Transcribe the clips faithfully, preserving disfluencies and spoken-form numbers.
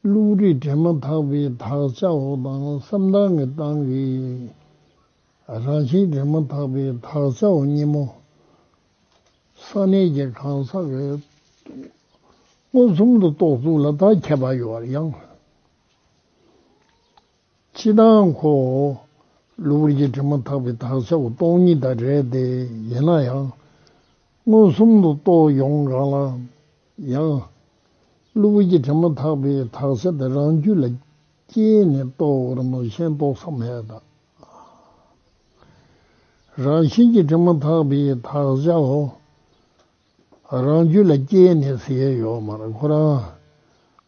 བློ་རིག་དྲི་མ་དག་པའི་དག་བྱའོ་དང་། བསམ་གཏན་གྱི་སྟེང་གི་རང་བཞིན་དྲི་མ་དག་པའི་དག་བྱའོ་གཉིས་པོ། ས་གནས་ཀྱི་གང་ཟག་གི་མངོན་སུམ་དུ་རྟོགས་ཚུལ་ལ་ད་ཁྱད་པར་ཡོད་པར་ཡང་། སྤྱིར་བཏང་ཁོ་བློ་བུར་གྱི་དྲི་མ་དག་པའི་དག་བྱའོ་སྟོང་ཉིད་དང་རེད་དེ། ཡིན་ན་ཡང་མངོན་སུམ་དུ་རྟོགས་ཡོང་གང་ལ་ཡང་། བློ་བུར་གྱི་དྲི་མ་དག་པའི་དག་བྱ་དེ་རང་རྒྱུད་ལ་སྐྱེས་ནས་རྟོགས་པར་མ་གཞན་རྟོགས་ས་མེད་ད། རང་བཞིན་གྱི་དྲི་མ་དག་པའི་དག་བྱའོ། རང་རྒྱུད་ལ་སྐྱེས་ནས་ཟེར་ཡས་ཡོད་མ་རེད། ཁོ་རང་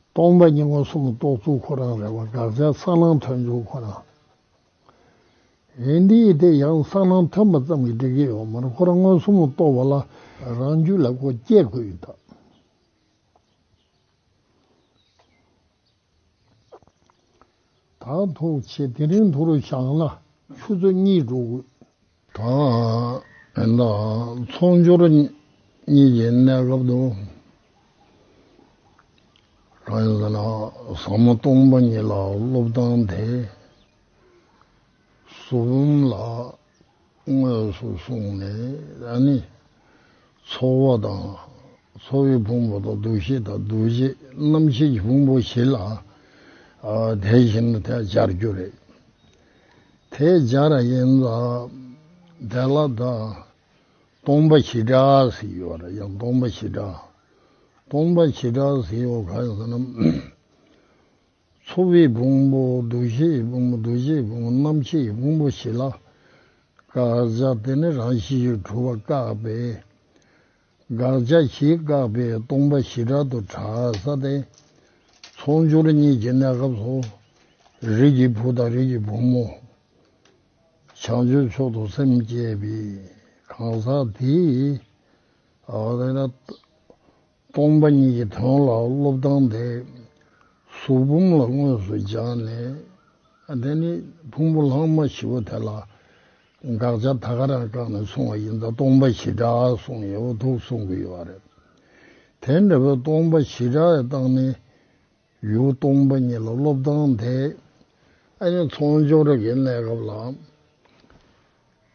སྟོང་པ་ཉིད་མངོན་སུམ་རྟོགས་ཚུལ་ཁོ་རང་རེད་བ། དགག་བྱ་གསལ་སྣང་ཐོན་ཚུལ་ཁོ་རང་ཡིན་དུས། དེ་ཡང་གསལ་སྣང་ཐོན་པ་ཙམ་གྱིས་འགྲིག་གི་ཡོད་མ་རེད། ཁོ་རང་མངོན་སུམ་རྟོགས་པ་ལ་རང་རྒྱུད་ལ་ཁོ་སྐྱེ་དགོས་ཡོད་ད། ད་ཐུགས་ཆེ། དེ་རིང་ཐུགས་རུ་བཞག་ན་ཆུ་ཚོད་གཉིས་འགྲོ་དགོས། ད་ཨེ་ད་ཚོགས་འབྱོར་གཉིས་ཀྱི་གནས་སྐབས་དུ། གང་ཡིན་ཟེར་ན་ཟབ་མོ་སྟོང་པ་ཉིད་ལ་སློབ་སྟངས་དེ། གཟུགས་ཕུང་ལ་དངོས་སུ་བཟུང་ནས། ཨ་ནི་ཚོར་བ་དང་། ཚོར་བའི་ཕུང་པོ་དང་། འདུ་ཤེས་དང་། འདུ་བྱེད། རྣམ་ཤེས་ཀྱི་ཕུང་པོ་བཞི་ལ་ཨ་དེ་བཞིན་དུ་དེ་སྦྱར་རྒྱུ་རེད། དེ་སྦྱར་ཡིན་ཙང་དེ་ལ་ད་སྟོང་པ་བྱེ་བྲག་ཟེར་ཡོད་རེད། ཡང་སྟོང་པ་བྱེ་བྲག་སྟོང་པ་བྱེ་བྲག་ཟེར་ཡོད་གང་ཡིན་ཟེར་ན། ཚོར་བའི་ཕུང་པོ། འདུ་ཤེས་ཀྱི་ཕུང་པོ། འདུ་བྱེད་ཀྱི་ཕུང་པོ། རྣམ་ཤེས་ཀྱི་ཕུང་པོ་བཞི་ལ་དགག་བྱ་དེ་ནི་རང་བཞིན་གྱིས་གྲུབ་པ་བཀག་པའི། དགག་བྱ་བཞི་བཀག་པའི་སྟོང་པ་བྱེ་བྲག་ཏུ་གྲགས་ས་དེ། ཚོགས་སྦྱོར་གཉིས་ཀྱི་གནས་སྐབས་སུ། རིགས་ཀྱི་བུ་དང་རིགས་ཀྱི་བུ་མོ། བྱང་ཆུབ་མཆོག་ཏུ་སེམས་བསྐྱེད་པའི་གང་ཟག་དེས། ཨ་དེ་ན། སྟོང་པ་ཉིད་ཀྱི་དོན་ལ་སློབ་སྟངས་དེ། གཟུགས་ཕུང་ལ་དངོས་སུ་སྦྱར་ནས། དེ་ནི་ཕུང་པོ་ལྷག་མ་བཞི་པོ་དེ་ལ་དགག་བྱ་ད་ག་རང་བཀག་ནས་གསུངས་པ་ཡིན་ཙང་། སྟོང་པ་བྱེ་བྲག་གསུངས་ཡོད་འདུག་གསུང་གི་ཡོད་རེད། དེ་འདྲ་བའི་སྟོང་པ་བྱེ་བྲག་གི་སྟེང་ནས་ཡུལ་སྟོང་པ་ཉིད་ལ་སློབ་སྟངས་དེ། ཨ་ནི་ཚོགས་སྦྱོར་གྱི་གནས་སྐབས་ལ།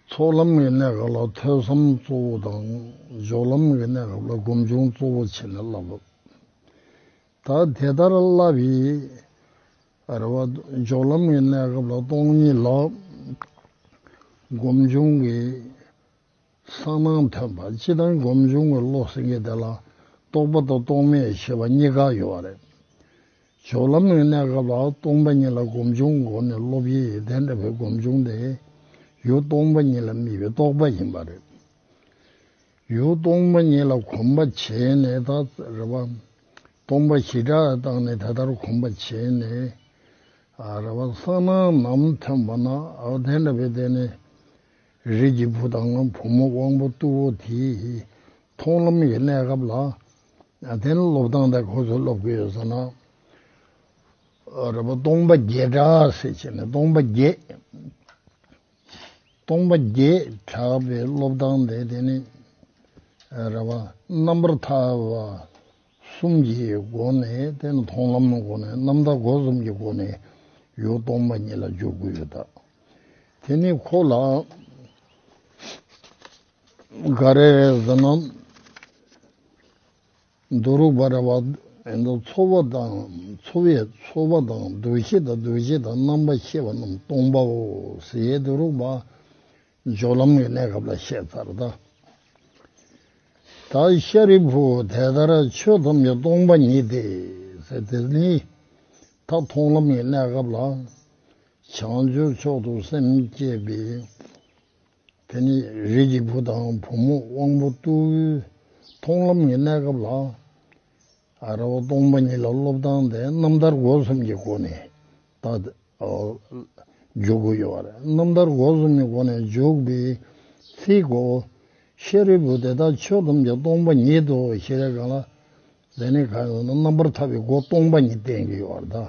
ཚོགས་ལམ་གྱི་གནས་སྐབས་ལ་ཐོས་བསམ་གཙོ་བོ་དང་། སྦྱོར་ལམ་གྱི་གནས་སྐབས་ལ་སྒོམ་བྱུང་གཙོ་བོ་བྱས་ནས་བསླབ། ད་དེ་ལྟར་བསླབ་པའི་རེད་བ། སྦྱོར་ལམ་གྱི་གནས་སྐབས་ལ་སྟོང་ཉིད་ལ་སྒོམ་བྱུང་གི་གསལ་སྣང་ཐོན་པ། སྤྱིར་བཏང་སྒོམ་བྱུང་གི་བློ་ཟེར་མཁན་དེ་ལ་རྟོག་པ་དང་རྟོག་མེད་ཞེས་པ་གཉིས་ཀ་ཡོད་པ་རེད། སྦྱོར་ལམ་གྱི་གནས་སྐབས་ལ་སྟོང་པ་ཉིད་ལ་སྒོམ་བྱུང་སྒོ་ནས་སློབ་ཡས། དེ་འདྲ་བའི་སྒོམ་བྱུང་དེ་ཡུལ་སྟོང་པ་ཉིད་ལ་དམིགས་པའི་རྟོག་པ་ཡིན་པ་རེད། ཡུལ་སྟོང་པ་ཉིད་ལ་གོམས་པ་བྱས་ནས། ད་རེད་བ། སྟོང་པ་བྱེ་བྲག་བཏང་ནས་དེ་ལྟར་གོམས་པ་བྱས་ནས། ཨ་རེད་བ། གསལ་སྣང་ནམ་ཐོན་པ་ན། ཨ་དེ་འདྲ་བའི་དེ་ནི་རིགས་ཀྱི་བུ་དང་བུ་མོ་དབང་པོ་རྟུལ་བོ་དེའི་མཐོང་ལམ་གྱི་གནས་སྐབས་ལ། ཨ་དེ་ནི་སློབ་སྟངས་དེ་ཁོ་ཚོས་སློབ་དགོས་ཡོད་ཟེར་ན། ཨ་རེད་བ། སྟོང་པ་བརྒྱད་གྲགས་ཟེར་བྱས་ནས། སྟོང་པ་བརྒྱད། སྟོང་པ་བརྒྱད་གྲགས་པའི་སློབ་སྟངས་དེ། དེ་ནི་རེད་བ། རྣམ་པར་ཐར་པ་གསུམ་གྱི་སྒོ་ནས། དེ་ནི་མཐོང་ལམ་གྱི་སྒོ་ནས། རྣམ་ཐར་སྒོ་གསུམ་གྱི་སྒོ་ནས་ཡུལ་སྟོང་པ་ཉིད་ལ་འཇུག་དགོས་ཡོད་ད། དེ་ནི་ཁོ་ལ་ག་རེ་རེད་ཟེར་ན། འདུ་རུག་པ་རེད་བ། ཚོར་བ་དང་། ཚོར་བའི་ཚོར་བ་དང་། འདུ་ཤེས་དང་། འདུ་བྱེད་དང་། རྣམ་པར་ཤེས་པ་རྣམས་སྟོང་པའོ་ཟེར་ཡས་འདུ་རུག་པ་སྦྱོར་ལམ་གྱི་གནས་སྐབས་ལ་བཤད་ཚར་ད། ད་ཤཱ་རིའི་བུ་དེ་ལྟར་ཆོས་ཐམས་ཅད་སྟོང་པ་ཉིད་དེ་ཟེར། དེ་ནི་ད་མཐོང་ལམ་གྱི་གནས་སྐབས་ལ་བྱང་ཆུབ་མཆོག་ཏུ་སེམས་བསྐྱེད་པའི། དེ་ནི་རིགས་ཀྱི་བུ་དང་བུ་མོ་དབང་པོ་རྟུལ་བོའི་མཐོང་ལམ་གྱི་གནས་སྐབས་ལ། ཨ་རེད་བ། སྟོང་པ་ཉིད་ལ་སློབ་སྟངས་དེ་རྣམ་ཐར་སྒོ་གསུམ་གྱི་སྒོ་ནས་ད་འཇུག་དགོས་ཡོད་པ་རེད། རྣམ་ཐར་སྒོ་གསུམ་གྱི་སྒོ་ནས་འཇུག་པའི་ཚིག་གོ། ཤཱ་རིའི་བུ་དེ་ལྟར་ཆོས་ཐམས་ཅད་སྟོང་པ་ཉིད་དོ་ཞེས་པའི་སྒང་ལ། དེ་ནི་གང་ཡིན་ན། རྣམ་པར་ཐར་པའི་སྒོ་སྟོང་པ་ཉིད་བསྟན་གྱི་ཡོད་པ་རེད་ད།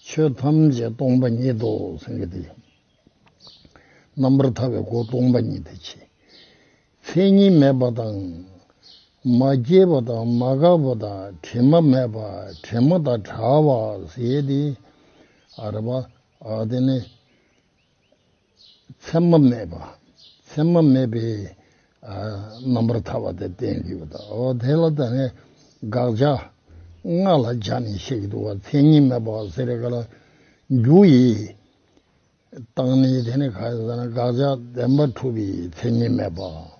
ཆོས་ཐམས་ཅད་སྟོང་པ་ཉིད་དོ་ཟེར་མཁན་དེ། རྣམ་པར་ཐར་པའི་སྒོ་སྟོང་པ་ཉིད་དེ་བྱས། མཚན་ཉིད་མེད་པ་དང་། མ་སྐྱེས་པ་དང་མ་འགགས་པ་དང་དྲི་མ་མེད་པ། དྲི་མ་དང་བྲལ་བ་ཟེར་ཡས་དེ་ཨ་རེད་པ། ཨ་དེ་ནི་མཚན་མ་མེད་པ། མཚན་མ་མེད་པའི་ཨ་རྣམ་པར་ཐར་པ་དེ་བསྟན་གྱི་ཡོད་ད། འོ་དེ་ལ་ད་ནི་དགག་བྱ་ལྔ་ལ་སྦྱར་ནས་བཤད་ཀྱི་འདུག་པ། མཚན་ཉིད་མེད་པ་ཟེར་ག་ལ་རྒྱུ་ཡི་སྟེང་ནས་དེ་ནི་ག་རེ་ཟེར་ན་དགག་བྱ་བདེན་པར་གྲུབ་པའི་མཚན་ཉིད་མེད་པ།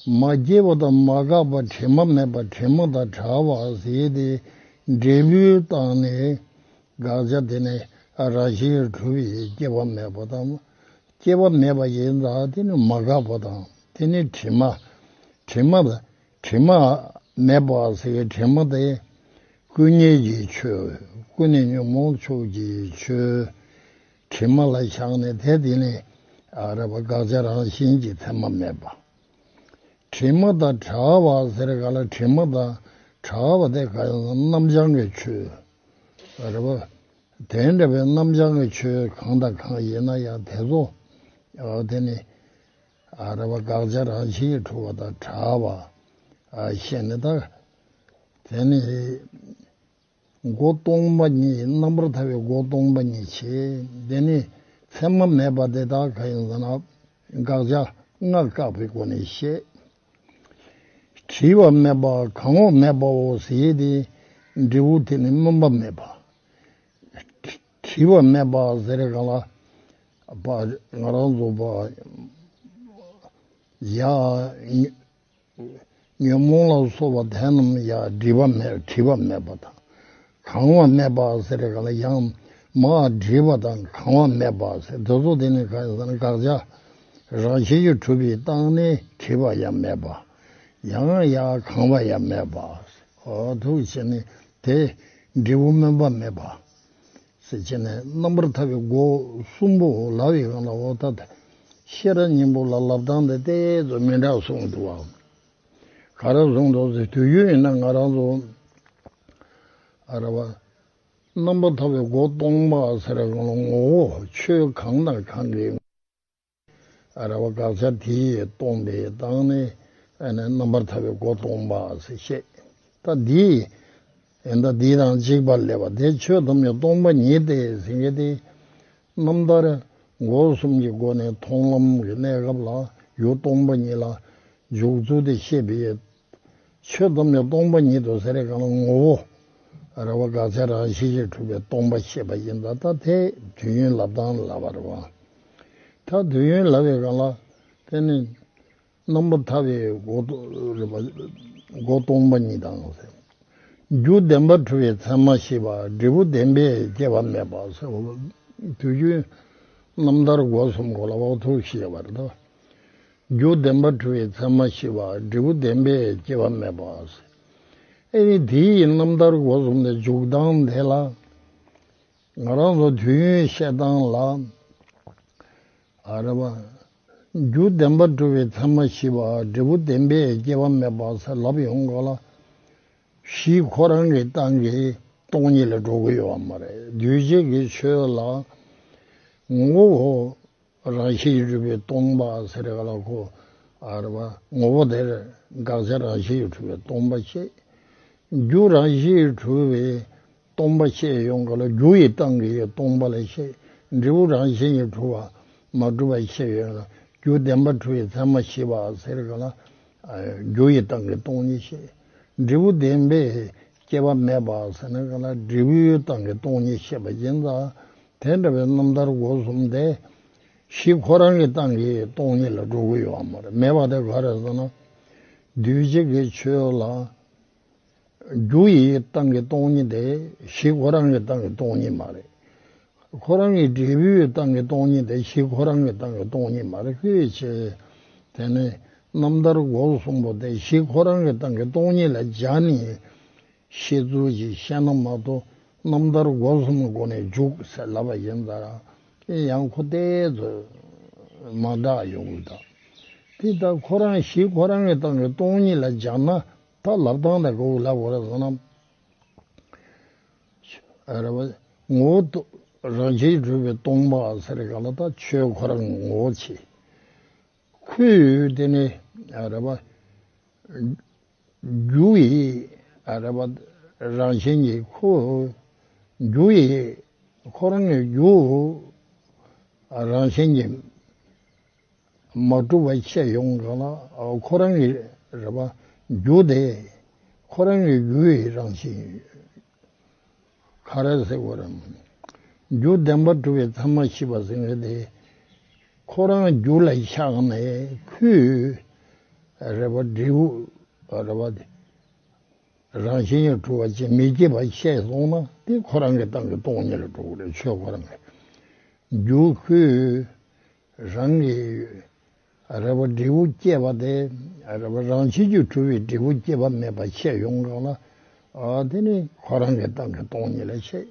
མ་སྐྱེས་པ་དང་མ་འགགས་པ། དྲི་མ་མེད་པ། དྲི་མ་དང་བྲལ་བ་ཟེར་ཏེ་འབྲས་བུའི་སྟེང་ནས་དགག་བྱ་དེ་ནི་རང་བཞིན་གྱིས་གྲུབ་པའི་སྐྱེ་བ་མེད་པ་དང་། སྐྱེ་བ་མེད་པ་ཡིན་ཙང་དེ་ནི་མ་འགགས་པ་དང་། དེ་ནི་དྲི་མ། དྲི་མ། དྲི་མ་མེད་པ་ཟེར་བའི་དྲི་མ་དེ་ཀུན་ཉོན་གྱི་ཆོས། ཀུན་ནས་ཉོན་མོངས་ཕྱོགས་ཀྱི་ཆོས། དྲི་མ་ལ་བཞག་ནས་དེ་དེ་ནི་ཨ་རེད་པ། དགག་བྱ་རང་བཞིན་གྱིས་མཚན་མ་མེད་པ། དྲི་མ་དང་བྲལ་བ་ཟེར་ག་ལ་དྲི་མ་དང་བྲལ་བ་དེ་ག་ཡང་རྣམ་བྱང་གི་ཆོས་རེད་པ། དེ་འདྲ་བའི་རྣམ་བྱང་གི་ཆོས་གང་དང་གང་ཡིན་ན་ཡང་དེ་ཚོ་ཨ་དེ་ནི་ཨ་རེད་པ། དགག་བྱ་རང་བཞིན་གྱིས་གྲུབ་པ་དང་བྲལ་བ་ཨ་བཤད་ནས་ད་དེ་ནི་སྒོ་སྟོང་པ་ཉིད། རྣམ་པར་ཐར་པའི་སྒོ་སྟོང་པ་ཉིད་བྱས། དེ་ནི་མཚན་མ་མེད་པ་དེ་དག་ག་ཡིན་ཟེར་ན་དགག་བྱ་ལྔ་བཀག་པའི་སྒོ་ནས་བཤད། བྲི་བ་མེད་པ་གང་བ་མེད་པའོ་ཟེར་ཏེ་འབྲས་བུ་དེ་ནི་སྨོན་པ་མེད་པ། བྲི་བ་མེད་པ་ཟེར་ག་ལ་པ་ང་རང་ཚོ་པ་ཡ་ཉོན་མོངས་ལ་སོགས་པ་དེ་རྣམས་ཡ་བྲི་བ་མེད། བྲི་བ་མེད་པ་དང་གང་བ་མེད་པ་ཟེར་ག་ལ་ཡང་མ་བྲི་བ་དང་གང་བ་མེད་པ་ཟེར། དེ་ཚོ་དེ་ནི་ག་ཟེར་ན་དགག་བྱ་རང་བཞིན་གྱིས་གྲུབ་པའི་སྟེང་ནས་བྲི་བ་ཡང་མེད་པ། ཡང་ཡང་གང་བ་ཡང་མེད་པ། འོ་ཐུགས་བྱས་ནས་དེ་འབྲས་བུ་སྨོན་པ་མེད་པ་ཟེར་བྱས་ནས་རྣམ་པར་ཐར་པའི་སྒོ་གསུམ་པོ་ལབ་པའི་སྒང་ལ་འོ་ད་ཤེས་རབ་སྙིང་པོ་ལ་ལབ་སྟངས་དེ་ཏོག་ཙམ་མི་འདྲ་གསུངས་འདུག་བ། ག་རེ་གསུངས་འདུག་ཟེར་དུས་རྒྱུན་ཡིན་ན་ང་རང་ཚོ་ཨ་རེད་པ། རྣམ་པར་ཐར་པའི་སྒོ་སྟོང་པ་ཟེར་བའི་སྒང་ལ་ངོ་བོ་ཆོས་གང་དང་གང་གི་ཨ་རེད་པ། དགག་བྱ་དེས་སྟོང་པའི་སྟེང་ནས་ཨ་ནི་རྣམ་པར་ཐར་པའི་སྒོ་སྟོང་པ་ཟེར་བཤད། ད་འདི་ཡིན་ད་འདི་དང་གཅིག་པ་ལས་པ་དེ་ཆོས་ཐམས་ཅད་སྟོང་པ་ཉིད་དེ་ཟེར་མཁན་དེ་རྣམ་ཐར་སྒོ་གསུམ་གྱི་སྒོ་ནས་མཐོང་ལམ་གྱི་གནས་སྐབས་ལ་ཡུལ་སྟོང་པ་ཉིད་ལ་འཇུག་ཚུལ་དེ་བཤད་པའི་ཆོས་ཐམས་ཅད་སྟོང་པ་ཉིད་དུ་ཟེར་བའི་སྒང་ལ་ངོ་བོ་རེད་པ། དགག་བྱ་རང་བཞིན་གྱིས་གྲུབ་པའི་སྟོང་པ་བཤད་པ་ཡིན་ད། ད་དེ་དུས་ཡུན་ལབ་སྟངས་ལབ་པ་རེད་པ། ད་དུས་ཡུན་ལབ་པའི་སྒང་ལ་དེ་ནི་རྣམ་པར་ཐར་པའི་སྒོ་སྟོང་རེད་པ། སྒོ་སྟོང་པ་ཉིད་དང་ཟེར། རྒྱུ་བདེན་པར་གྲུབ་པའི་མཚན་མ་ཞི་བ། འབྲས་བུ་བདེན་པའི་སྐྱེ་བ་མེད་པ་ཟེར། དུས་རྒྱུན་རྣམ་ཐར་སྒོ་གསུམ་སྐོར་ལ་འོ་ཐུགས་བཞེས་པ་རེད་ད། རྒྱུ་བདེན་པར་གྲུབ་པའི་མཚན་མ་ཞི་བ། འབྲས་བུ་བདེན་པའི་སྐྱེ་བ་མེད་པ་ཟེར། ཨེ་ནི་དེའི་རྣམ་ཐར་སྒོ་གསུམ་དེ་འཇུག་སྟངས་དེ་ལ་ང་རང་ཚོ་དུས་ཡུན་བཤད་སྟངས་ལ་ཨ་རེད་པ། རྒྱུ་བདེན་པར་གྲུབ་པའི་མཚན་མ་ཞི་བ། འབྲས་བུ་བདེན་པའི་སྐྱེ་བ་མེད་པ་ཟེར་ལབ་ཡོང་ག་ལ། གཞི་ཁོ་རང་གི་སྟེང་གི་སྟོང་ཉིད་ལ་འགྲོ་གི་ཡོད་པ་མ་རེད། འདུས་བྱས་ཀྱི་ཆོས་ལ་ངོ་བོ་རང་བཞིན་གྱིས་གྲུབ་པའི་སྟོང་པ་ཟེར་ག་ལ་ཁོ་ཨ་རེད་པ། ངོ་བོ་དེར་དགག་བྱ་རང་བཞིན་གྱིས་གྲུབ་པའི་སྟོང་པ་བཤད། རྒྱུ་རང་བཞིན་གྱིས་གྲུབ་པའི་སྟོང་པ་བཤད་ཡོང་ག་ལ་རྒྱུ་ཡི་སྟེང་གི་སྟོང་པ་ལ་བཤད། འབྲས་བུ་རང་བཞིན་གྱིས་གྲུབ་པ་མ་གྲུབ་པ་བཤད་ཡོང་ལ་རྒྱུ་བདེན་པར་གྲུབ་པའི་མཚན་མ་ཞི་བ་ཟེར་ག་ལ་རྒྱུ་ཡི་སྟེང་གི་སྟོང་ཉིད་བཤད། འབྲས་བུ་བདེན་པའི་སྐྱེ་བ་མེད་པ་ཟེར་ན་ག་ལ་འབྲས་བུའི་སྟེང་གི་སྟོང་ཉིད་བཤད་པ་ཡིན་ཙང་དེ་འདྲ་བའི་རྣམ་ཐར་སྒོ་གསུམ་དེ་གཞི་ཁོ་རང་གི་སྟེང་གི་སྟོང་ཉིད་ལ་འགྲོ་གི་ཡོད་པ་མ་རེད། མེད་པ་དེ་ག་རེ་ཟེར་ན་འདུས་བྱས་ཀྱི་ཆོས་ལ་རྒྱུ་ཡི་སྟེང་གི་སྟོང་ཉིད་དེ་གཞི་ཁོ་རང་གི་སྟེང་གི་སྟོང་ཉིད་མ་རེད། ཁོ་རང་གི་འབྲས་བུའི་སྟེང་གི་སྟོང་ཉིད་དེ་གཞི་ཁོ་རང་གི་སྟེང་གི་སྟོང་ཉིད་མ་རེད། ཁོའི་ཆེ་དེ་ནི་རྣམ་ཐར་སྒོ་གསུམ་པོ་དེ་གཞི་ཁོ་རང་གི་སྟེང་གི་སྟོང་ཉིད་ལ་སྦྱར་ནས་བཤད་ཚུལ་ཞིག་བཤད་ན་མ་གཏོགས་རྣམ་ཐར་སྒོ་གསུམ་གྱི་སྒོ་ནས་འཇུག་ཟེར་ལབ་པ་ཡིན་ཙང་ཡང་ཁོ་དེ་ཚོ་མ་འདྲ་ཡོང་གི་ད། དེ་ལྟར་ཁོ་རང་གཞི་ཁོ་རང་གི་སྟེང་གི་སྟོང་ཉིད་ལ་སྦྱར་ན། ད་ལབ་སྟངས་དེ་ག་པར་ལབ་དགོས་རེད་ཟེར་ན། ཨ་རེད་པ། ངོ་བོ་རང་བཞིན་གྲུབ་པའི་སྟོང་པ་ཟེར་ག་ལ་ད་ཆོས་ཁོ་རང་ངོ་བོ་བྱེད། ཁོས་དེ་ནི་ཨ་རེད་པ། རྒྱུ་ཡི་ཨ་རེད་པ། རང་བཞིན་གྱིས་ཁོ། རྒྱུ་ཡི་ཁོ་རང་གི་རྒྱུ་རང་བཞིན་གྱིས་མ་གྲུབ་པ་ཤེས་ཡོང་གང་ལ། ཁོ་རང་གི་རེད་པ། རྒྱུ་དེ་ཁོ་རང་གི་རྒྱུ་ཡི་རང་བཞིན། ག་རེ་ཟེར་དགོས་རེད། རྒྱུ་བདེན་པར་གྲུབ་པའི་མཚན་མ་ཤེས་པ་ཟེར་མཁན་དེ། ཁོ་རང་རྒྱུ་ལ་ཆགས་ནས་ཁོའི་རེད་པ། འབྲས་བུ་རེད་པ། རང་བཞིན་གྱིས་གྲུབ་པ་ཅིག་མི་སྐྱེ་བ་ཤེས་སོང་ན། དེ་ཁོ་རང་གི་སྟེང་གི་སྟོང་ཉིད་ལ་འགྲོ་གི་རེད། ཆོས་ཁོ་རང་གི། རྒྱུ་ཁོའི་རང་གི་རེད་པ། འབྲས་བུ་སྐྱེས་པ་དེ་རེད་པ། རང་བཞིན་གྱིས་གྲུབ་པའི་འབྲས་བུ་སྐྱེས་པ་མེད་པ་ཤེས་ཡོང་གང་ལ། ཨ། དེ་ནི་ཁོ་རང་གི་སྟེང་གི་སྟོང་ཉིད་ལ་ཤེས།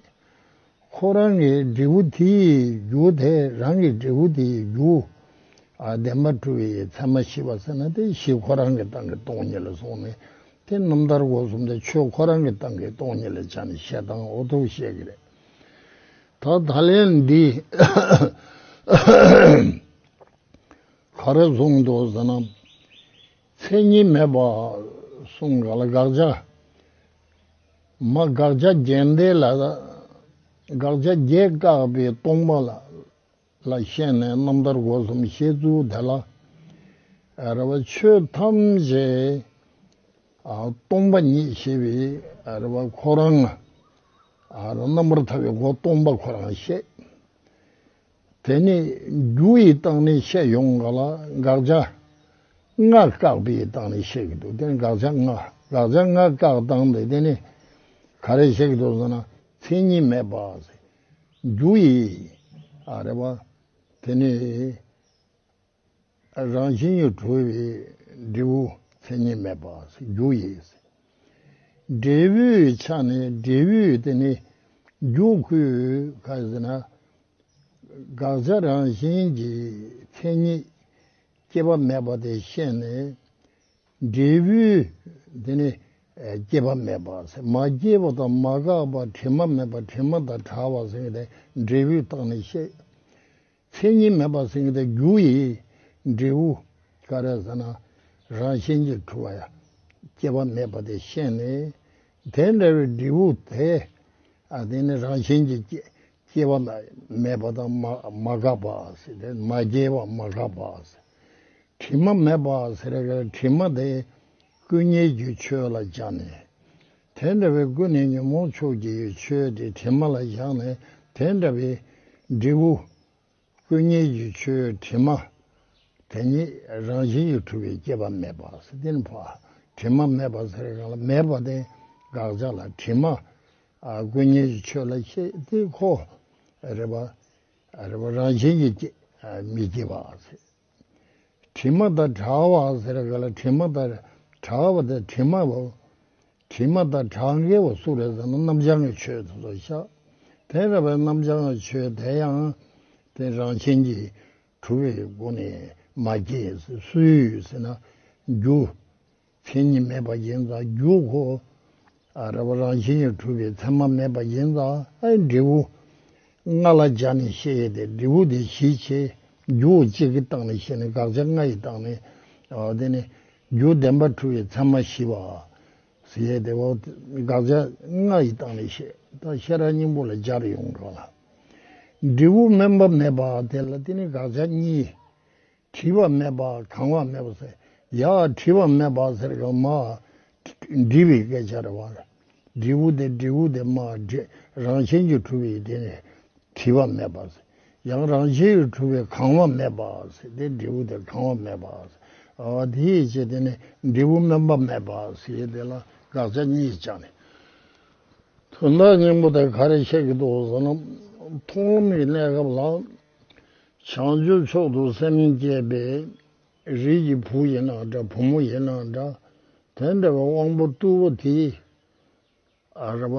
ཁོ་རང་གི་འབྲས་བུ་དེའི་རྒྱུ་དེ། རང་གི་འབྲས་བུ་དེའི་རྒྱུ། ཨ། བདེན་པར་གྲུབ་པའི་མཚན་མ་ཤེས་པ་ཟེར་ན། དེ་གཞི་ཁོ་རང་གི་སྟེང་གི་སྟོང་ཉིད་ལ་སོང་ནས། དེ་རྣམ་ཐར་སྒོ་གསུམ་དེ་ཆོས་ཁོ་རང་གི་སྟེང་གི་སྟོང་ཉིད་ལ་སྦྱར་ནས་བཤད་སྟངས་འོ་ཐུག་བཤད་ཀྱི་རེད། ད་ད་ལན་འདི་ག་རེ་གསུངས་འདུག་ཟེར་ན། མཚན་ཉིད་མེད་པ་གསུངས་ག་ལ། དགག་བྱ། མ། དགག་བྱ་རྒྱན་དེ་ལ། དགག་བྱ་བརྒྱད་བཀག་པའི་སྟོང་པ་ལ་ལ་བཤད་ནས། རྣམ་ཐར་སྒོ་གསུམ་བཤད་ཚུལ་དེ་ལ། ཨ། རེད་པ། ཆོས་ཐམས་ཅད། ཨ། སྟོང་པ་ཉིད་ཞེས་པའི། ཨ། རེད་པ། ཁོ་རང་། ཨ། རྣམ་པར་ཐར་པའི་སྒོ་སྟོང་པ་ཁོ་རང་བཤད། དེ་ནི་རྒྱུ་ཡི་སྟེང་ནས་བཤད་ཡོང་ག་ལ། དགག་བྱ་ལྔ་བཀག་པའི་སྟེང་ནས་བཤད་ཀྱི་འདུག་དེ་ནི་དགག་བྱ་ལྔ། དགག་བྱ་ལྔ་བཀག་སྟངས་དེ། དེ་ནི་ག་རེ་བཤད་ཀྱི་འདུག་ཟེར་ན། མཚན་ཉིད་མེད་པ་ཟེར། རྒྱུ་ཡི། ཨ། རེད་པ། དེ་ནི་རང་བཞིན་གྱིས་གྲུབ་པའི་འབྲས་བུ་མཚན་ཉིད་མེད་པ་ཟེར། རྒྱུ་ཡི་ཟེར། འབྲས་བུའི་ཆ་ནས། འབྲས་བུ་དེ་ནི་རྒྱུ་ཁོའི། ག་རེ་ཟེར་ན། དགག་བྱ་རང་བཞིན་གྱིས་མཚན་ཉིད་སྐྱེ་བ་མེད་པ་དེ་ཤེས་ནས། འབྲས་བུ་དེ་ནི་སྐྱེ་བ་མེད་པ་ཟེར། མ་སྐྱེས་པ་དང་མ་འགགས་པ། དྲི་མ་མེད་པ། དྲི་མ་དང་བྲལ་བ་ཟེར་མཁན་དེ་འབྲས་བུའི་སྟེང་ནས་བཤད། མཚན་ཉིད་མེད་པ་ཟེར་མཁན་དེ་རྒྱུ་ཡི་འབྲས་བུ། ག་རེ་ཟེར་ན། རང་བཞིན་གྱིས་གྲུབ་པ་ཡང་སྐྱེ་བ་མེད་པ་དེ་ཤེས་ནས། དེ་འདྲ་བའི་འབྲས་བུ་དེ། ཨ། དེ་ནི་རང་བཞིན་གྱིས་སྐྱེ་སྐྱེ་བ་མེད་པ་དང་མ་མ་འགགས་པ་ཟེར། དེ་མ་སྐྱེས་པ་མ་འགགས་པ་ཟེར། དྲི་མ་མེད་པ་ཟེར་ག་ལ། དྲི་མ་དེ་ཀུན་ཉོན་གྱི་ཆོས་ལ་སྦྱར་ནས། དེ་འདྲ་བའི་ཀུན་ནས་ཉོན་མོངས་ཕྱོགས་ཀྱི་ཆོས་དེ་དྲི་མ་ལ་སྦྱར་ནས། དེ་འདྲ་བའི་འབྲས་བུ། ཀུན་ཉོན་གྱི་ཆོས་དྲི་མ་དེ་ཉིད་རང་བཞིན་གྱིས་གྲུབ་པའི་སྐྱེ་བ་མེད་པ་ཟེར། དེ་ནི་ཕ། དྲི་མ་མེད་པ་ཟེར་ག་ལ། མེད་པ་དེ་དགག་བྱ་ལ། དྲི་མ། ཨ། ཀུན་ཉོན་གྱི་ཆོས་ལ་བཤད་དེ། ཁོ་རེད་པ། རེད་པ། རང་བཞིན་གྱིས་སྐྱེ། ཨ། མི་སྐྱེ་བ་ཟེར། དྲི་མ་དང་བྲལ་བ་ཟེར་ག་ལ། དྲི་མ་དང་བྲལ་བ་དེ་དྲི་མ་བོ། དྲི་མ་དང་བྲལ་མཁན་བོ་སུ་རེད་ཟེར་ན། རྣམ་བྱང་གི་ཆོས་དེ་ཚོ་ཤག་དེ་འདྲ་བའི་རྣམ་བྱང་གི་ཆོས་དེ་ཡང་དེ་རང་བཞིན་གྱིས་གྲུབ་པའི་སྒོ་ནས་མ་སྐྱེས་ཟེར། སུ་ཡོད་ཟེར་ན། རྒྱུ་མཚན་ཉིད་མེད་པ་ཡིན་ཙང་། རྒྱུ་ཁོ། ཨ། རེད་པ། རང་བཞིན་གྱིས་གྲུབ་པའི་མཚན་མ་མེད་པ་ཡིན་ཙང་། ཨ། འབྲས་བུ་ལྔ་ལ་སྦྱར་ནས་བཤད་ཡས་དེ། འབྲས་བུ་དེ་གཞི་བྱས། རྒྱུ་གཅིག་གི་སྟེང་ནས་བཤད་ནས། དགག་བྱ་ལྔ་ཡི་སྟེང་ནས། ཨ། དེ་ནི་རྒྱུ་བདེན་པར་གྲུབ་པའི་མཚན་མ་ཞི་བ་ཟེར་ཡས་དེ། འོ། དགག་བྱ་ལྔ་ཡི་སྟེང་ནས་བཤད། ད་ཤེས་རབ་སྙིང་པོ་ལ་སྦྱར་ཡོང་ག་ལ། འབྲས་བུ་སྨོན་པ་མེད་པ་དེ་ལ། དེ་ནི་དགག་བྱ་གཉིས། བྲི་བ་མེད་པ། གང་བ་མེད་པ་ཟེར། ཡ། བྲི་བ་མེད་པ་ཟེར་ག་མ། འབྲི་བའི་སྐད་ཆ་རེད་པ། འབྲས་བུ་དེ། འབྲས་བུ་དེ་མ། འབྲས། རང་བཞིན་གྱིས་གྲུབ་པའི་དེ་ནི་བྲི་བ་མེད་པ་ཟེར། ཡང་རང་བཞིན་གྱིས་གྲུབ་པའི་གང་བ་མེད་པ་ཟེར། དེ་འབྲས་བུ་དེ་གང་བ་མེད་པ་ཟེར། ཨ། དེའི་ཕྱིར་དེ་ནི་འབྲས་བུ་སྨོན་པ་མེད་པ་ཟེར། དེ་ལ་དགག་བྱ་གཉིས་སྦྱར་ནས། དོན་དག་སྙིང་པོ་དེ་ག་རེ་བཤད་ཀྱི་འདུག་ཟེར་ན། མཐོང་ལམ་གྱི་གནས་སྐབས་ལ། བྱང་ཆུབ་མཆོག་ཏུ་སེམས་བསྐྱེད་པའི་རིགས་ཀྱི་བུ་ཡིན་ན་འདྲ། བུ་མོ་ཡིན་ན་འདྲ། དེ་འདྲ་བའི་དབང་པོ་རྟུལ་པོ་དེས། ཨ། རེད་པ།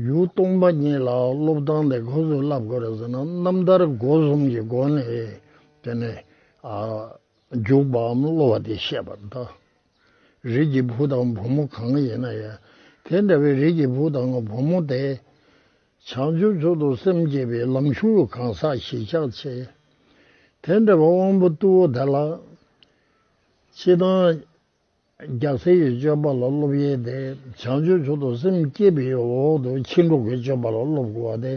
ཡུལ་སྟོང་པ་ཉིད་ལ་སློབ་སྟངས་དེ་ཁོ་ཚོས་བསླབ་དགོས་རེད་ཟེར་ན། རྣམ་ཐར་སྒོ་གསུམ་གྱི་སྒོ་ནས་དེ་ནས། ཨ། འཇུག་པའམ་སློབ་པ་དེ་བཤད་པ་དང་། རིགས་ཀྱི་བུ་དང་བུ་མོ་གང་ཡིན་ན་ཡང་། དེ་འདྲ་བའི་རིགས་ཀྱི་བུ་དང་བུ་མོ་དེ། བྱང་ཆུབ་མཆོག་ཏུ་སེམས་བསྐྱེད་པའི་ལམ་ཞུགས་གང་ཟག་གཞིར་བཞག་བྱས། དེ་འདྲ་བའི་དབང་པོ་རྟུལ་པོ་དེ་ལ། སྤྱིར་བཏང་ རྒྱལ་སྲས་ཀྱི་སྤྱོད་པ་ལ་སློབ་ཡས་དེ། བྱང་ཆུབ་མཆོག་ཏུ་སེམས་བསྐྱེད་པའི་འོག་ཏུ་ཕྱིན་དྲུག་གི་སྤྱོད་པ་ལ་སློབ་དགོས་པ་དེ།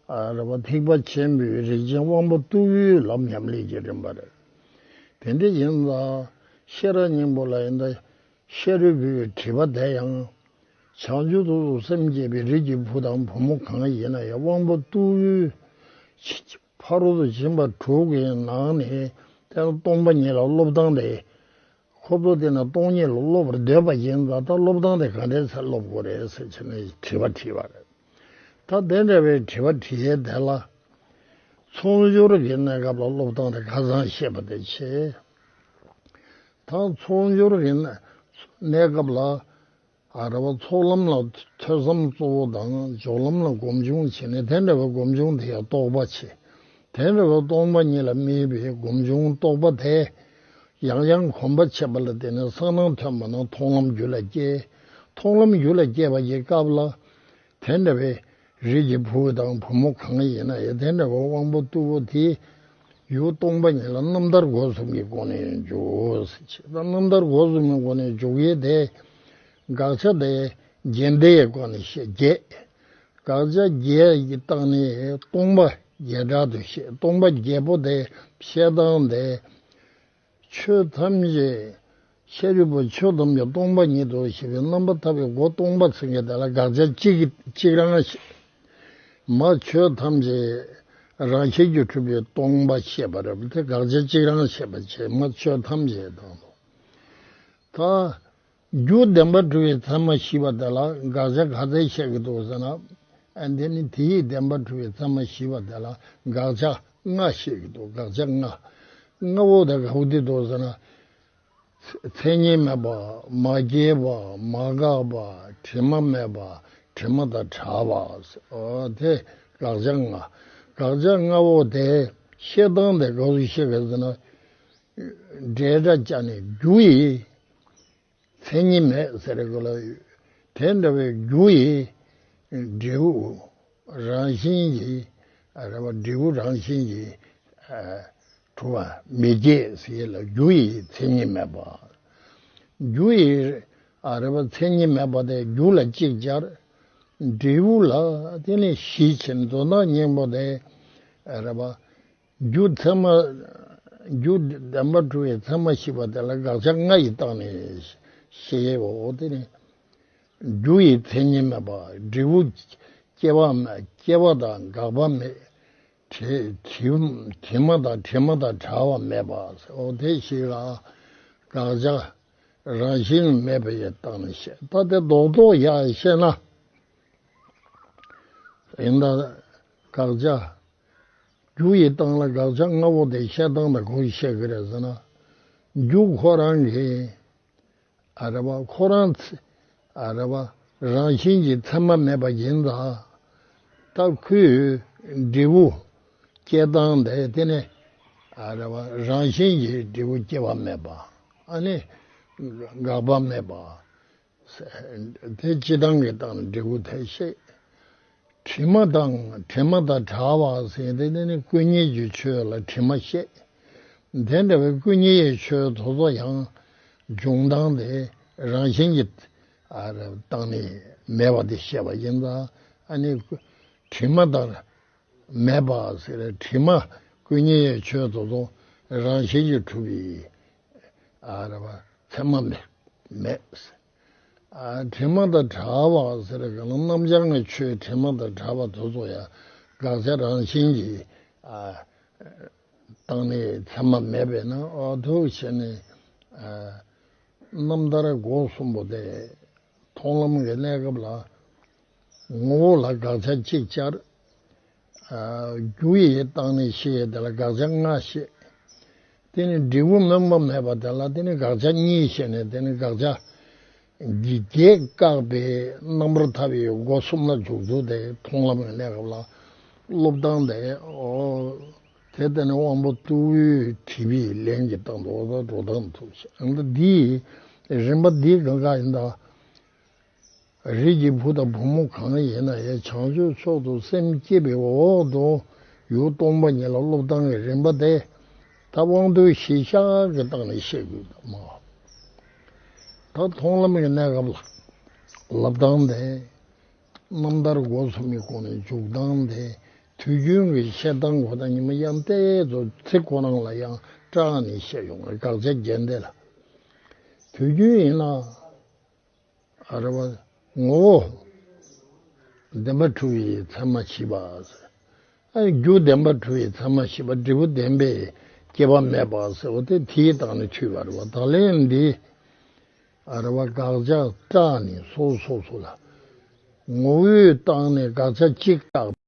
ཨ་རེད་པ། ཐེག་པ་ཆེན་པོའི་རིགས་ཅན་དབང་པོ་རྟུལ་བའི་ལམ་ཉམས་ལེན་གྱི་རིམ་པ་རེད། དེ་འདྲ་ཡིན་ཙང་ཤེས་རབ་སྙིང་པོ་ལ་ཡིན་ད། ཤེས་རབ་བུའི་དྲི་བ་དེ་ཡང་། བྱང་ཆུབ་ཏུ་སེམས་བསྐྱེད་པའི་རིགས་ཀྱི་བུ་དང་བུ་མོ་གང་ཡིན་ན་ཡང་དབང་པོ་རྟུལ་བའི་ཕ་རོལ་ཏུ་ཕྱིན་པ་དྲུག་གི་ནང་ནས་དེ་སྟོང་པ་ཉིད་ལ་སློབ་སྟངས་དེ། ཁོ་ཚོ་དེ་ན་སྟོང་ཉིད་ལ་སློབ་པར་འདོད་པ་ཡིན་ཙང་ད་སློབ་སྟངས་དེ་ག་འདྲས་སེ་སློབ་དགོས་རེད་ཟེར་བྱས་ནས་དྲི་བ་དྲིས་པ་རེད། ད་དེ་འདྲ་བའི་དྲི་བ་དྲི་ཡས་དེ་ལ། ཚོགས་སྦྱོར་གྱི་གནས་སྐབས་ལ་སློབ་སྟངས་དེ་ཁ་སང་བཤད་པ་དེ་བྱས། ད་ཚོགས་སྦྱོར་གྱི་གནས་གནས་སྐབས་ལ། ཨ་རེད་པ། ཚོགས་ལམ་ལ་ཐོས་བསམ་གཙོ་བོ་དང་སྦྱོར་ལམ་ལ་སྒོམ་བྱུང་བྱས་ནས་དེ་འདྲ་བའི་སྒོམ་བྱུང་དེ་ཡང་རྟོགས་པ་བྱེད། དེ་འདྲ་བའི་སྟོང་པ་ཉིད་ལ་དམིགས་པའི་སྒོམ་བྱུང་རྟོགས་པ་དེ། ཡང་ཡང་གོམས་པ་བྱེད་པ་ལ་བརྟེན་ནས་གསལ་སྣང་ཐོན་པ་ན་མཐོང་ལམ་རྒྱུད་ལ་སྐྱེ། མཐོང་ལམ་རྒྱུད་ལ་སྐྱེས་པ་ཡི་སྐབས་ལ། དེ་འདྲ་བའི་རིགས་ཀྱི་བུ་དང་བུ་མོ་གང་ཡིན་ན་ཡང་དེ་འདྲ་བའི་དབང་པོ་རྟུལ་པོ་དེ་ཡུལ་སྟོང་པ་ཉིད་ལ་རྣམ་ཐར་སྒོ་གསུམ་གྱི་སྒོ་ནས་འཇུག་ཟེར་བྱས། ད་རྣམ་ཐར་སྒོ་གསུམ་གྱི་སྒོ་ནས་འཇུག་ཡས་དེ་དགག་བྱ་དེ་བརྒྱད་ལྡན་གྱི་སྒོ་ནས་བཤད། བརྒྱད། དགག་བྱ་བརྒྱད་ཀྱི་སྟེང་ནས་སྟོང་པ་བརྒྱད་དྲུག་ཏུ་བཤད། སྟོང་པ་བརྒྱད་པོ་དེ་བཤད་སྟངས་དེ། ཆོས་ཐམས་ཅད། ཤེས་རིག་པ། ཆོས་ཐམས་ཅད་སྟོང་པ་ཉིད་དུ་ཤེས་པའི་རྣམ་པར་ཐར་པའི་སྒོ་སྟོང་པ་ཚིག་གི་དེ་ལ་དགག་བྱ་གཅིག་གཅིག་རང་བཤད། མ་ཆོས་ཐམས་ཅད་རང་བཞིན་གྱིས་གྲུབ་པའི་སྟོང་པ་བཤད་པ་རེད། དེ་དགག་བྱ་གཅིག་རང་བཤད་པ་བྱས། མ་ཆོས་ཐམས་ཅད་དང་། ད་རྒྱུ་བདེན་པར་གྲུབ་པའི་ཚད་མ་བཞི་པ་དེ་ལ་དགག་བྱ་ག་ཚད་བཤད་ཀྱི་འདུག་ཟེར་ན། ཨ་འདི་ནི་དེའི་བདེན་པར་གྲུབ་པའི་ཚད་མ་བཞི་པ་དེ་ལ་དགག་བྱ་ལྔ་བཤད་ཀྱི་འདུག་དགག་བྱ་ལྔ། ལྔ་བོ་དེ་ག་བོ་དེ་འདུག་ཟེར་ན། མཚན་ཉིད་མེད་པ། མ་སྐྱེས་པ། མ་འགགས་པ། དྲི་མ་མེད་པ། དྲི་མ་དང་བྲལ་བ། ཨོ་དེ་དགག་བྱ་ལྔ། དགག་བྱ་ལྔ་བོ་དེ་བཤད་སྟངས་དེ་ག་བོ་བཤད་གི་ཟེར་ན། འབྲེལ་སྒྲ་བཅད་ནས་རྒྱུ་ཡི་མཚན་ཉིད་མེད་ཟེར་གི་ལ། དེ་འདྲ་བའི་རྒྱུ་ཡི་འབྲས་བུ་རང་བཞིན་གྱིས། ཨ་རེད་པ། འབྲས་བུ་རང་བཞིན་གྱིས་ཨ་གྲུབ་པ་མི་སྐྱེ་ཟེར་ལ། རྒྱུ་ཡི་མཚན་ཉིད་མེད་པ། རྒྱུ་ཡི་ཨ་རེད་པ། མཚན་ཉིད་མེད་པ་དེ་རྒྱུ་ལ་གཅིག་སྦྱར། འབྲས་བུ་ལ་དེ་ནི་བཞི་བྱས་ནས་དོན་དམ་སྙིང་པོ་དེ། ཨ་རེད་པ། རྒྱུ་ཚད་མ། རྒྱུ་བདེན་པར་གྲུབ་པའི་ཚད་མ་བཞི་པ་དེ་ལ་དགག་བྱ་ལྔ་ཡི་སྟེང་ནས་བཤད་ཡས་འོ་དེ་ནི། རྒྱུ་ཡི་མཚན་ཉིད་མེད་པ། འབྲས་བུ་སྐྱེ་བ་མེད། སྐྱེ་བ་དང་འགག་པ་མེད། དྲི་དྲི་དྲི་མ་དང་དྲི་མ་དང་བྲལ་བ་མེད་པ། འོ་དེ་བཞི་ལ་དགག་བྱ་རང་བཞིན་མེད་པ་ཡི་སྟེང་ནས་བཤད། ད་དེ་རྡོག་རྡོག་ཡར་བཤད་ན། ཡིན་ད། དགག་བྱ། རྒྱུ་ཡི་སྟེང་ལ་དགག་བྱ་ལྔ་བོ་དེ་བཤད་སྟངས་དང་གོ་བཤད་གི་རེད་ཟེར་ན། རྒྱུ་ཁོ་རང་གི། ཨ་རེད་པ། ཁོ་རང་ཚ། ཨ་རེད་པ། རང་བཞིན་གྱིས་ཚད་མ་མེད་པ་ཡིན་ཙང་། ད་ཁོའི་འབྲས་བུ་སྐྱེ་སྟངས་དེ་དེ་ནི། ཨ་རེད་པ། རང་བཞིན་གྱིས་འབྲས་བུ་སྐྱེ་བ་མེད་པ། ཨ་ནི་འགག་པ་མེད་པ། དེ་སྤྱི་བཏང་གི་སྟེང་ནས་འབྲས་བུ་དེ་བཤད། དྲི་མ་དང་དྲི་མ་དང་བྲལ་བ་ཟེར་དེ་ནི་ཀུན་ཉོན་གྱི་ཆོས་ལ་དྲི་མ་བཤད། དེ་འདྲ་བའི་ཀུན་ཉོན་གྱི་ཆོས་དེ་ཚོ་ཡང་འབྱུང་སྟངས་དེ་རང་བཞིན་གྱི་ཨ་རེ་སྟེང་ནས་མེད་པ་དེ་བཤད་པ་ཡིན་ཙང་། ཨ་ནི་དྲི་མ་དང་མེད་པ་ཟེར། དྲི་མ། ཀུན་ཉོན་གྱི་ཆོས་དེ་ཚོ་རང་བཞིན་གྱིས་གྲུབ་པའི་ཨ་རེ་བ་ཚད་མ་མེད་མེད་ཟེར། ཨ་དྲི་མ་དང་བྲལ་བ་ཟེར་ག་ལ། རྣམ་བྱང་གི་ཆོས་དྲི་མ་དང་བྲལ་བ་དེ་ཚོ་ཡང་དགག་བྱ་རང་བཞིན་གྱིས་ཨ་སྟེང་ནས་ཚད་མ་མེད་པས་ན། ཨ་ཐུག་བྱས་ནས་ཨ་རྣམ་ཐར་སྒོ་གསུམ་པོ་དེ། མཐོང་ལམ་གྱི་གནས་སྐབས་ལ་ངོ་བོ་ལ་དགག་བྱ་གཅིག་སྦྱར། ཨ་རྒྱུ་ཡི་སྟེང་ནས་བཤད་ཡས་དེ་ལ་དགག་བྱ་ལྔ་བཤད། དེ་ནི་འབྲས་བུ་སྨོན་པ་མེད་པ་དེ་ལ་དེ་ནི་དགག་བྱ་གཉིས་བཤད་ནས། དེ་ནི་དགག་བྱ་གི་བརྒྱད་བཀག་པའི་རྣམ་པར་ཐར་པའི་སྒོ་གསུམ་ལ་འཇུག་ཚུལ་དེ། མཐོང་ལམ་གྱི་གནས་སྐབས་ལ་སློབ་སྟངས་དེ། ཨོ་དེ་ལྟ་ནི་དབང་པོ་རྟུལ་པོས་དྲིས་པའི་ལན་གྱི་སྟེང་དུ་འོ་ད་འགྲོ་སྟངས་ཐུག་བཤད། འདི་འདིའི་རིམ་པ་འདི་གང་ག་ཡིན་ད། རིགས་ཀྱི་བུ་དང་བུ་མོ་གང་ཡིན་ན་ཡང་བྱང་ཆུབ་མཆོག་ཏུ་སེམས་བསྐྱེད་པའི་འོག་ཏུ་ཡུལ་སྟོང་པ་ཉིད་ལ་སློབ་སྟངས་ཀྱི་རིམ་པ་དེ། ད་དབང་རྟུལ་གཞི་བཞག་གི་སྟེང་ནས་བཤད་དགོས་སམ། ད་མཐོང་ལམ་གྱི་གནས་སྐབས་ལ་ལབ་སྟངས་དེ། རྣམ་ཐར་སྒོ་གསུམ་གྱི་སྒོ་ནས་འཇུག་སྟངས་དེ། དུས་རྒྱུན་གྱི་བཤད་སྟངས་ཁོ་ན་ཉི་མ་ཡང་ཏོག་ཙམ་ཚིག་ཁོ་རང་ལ་ཡང་སྐྲག་ནས་བཤད་ཡོང་བའི་དགག་བྱ་རྒྱན་དེ་ལ། དུས་རྒྱུན་ཡིན་ན། ཨ་རེ་བ། ངོ་བོ་བདེན་པར་གྲུབ་པའི་མཚན་མ་མཆིས་པ་ཟེར། ཨ་རྒྱུ་བདེན་པར་གྲུབ་པའི་མཚན་མ་མཆིས་པ། འབྲས་བུ་བདེན་པའི་སྐྱེ་བ་མེད་པ་ཟེར་བ་དེ་དེའི་སྟེང་ནས་ཚུད་པ་རེད་བ། ད་ལན་འདི་ཨ་རེ་བ། དགག་བྱ་སྐྲག་ནས་སོ་སོ་སོ་ལ་ངོ་བོའི་སྟེང་ནས་དགག་བྱ་གཅིག་བཏགས་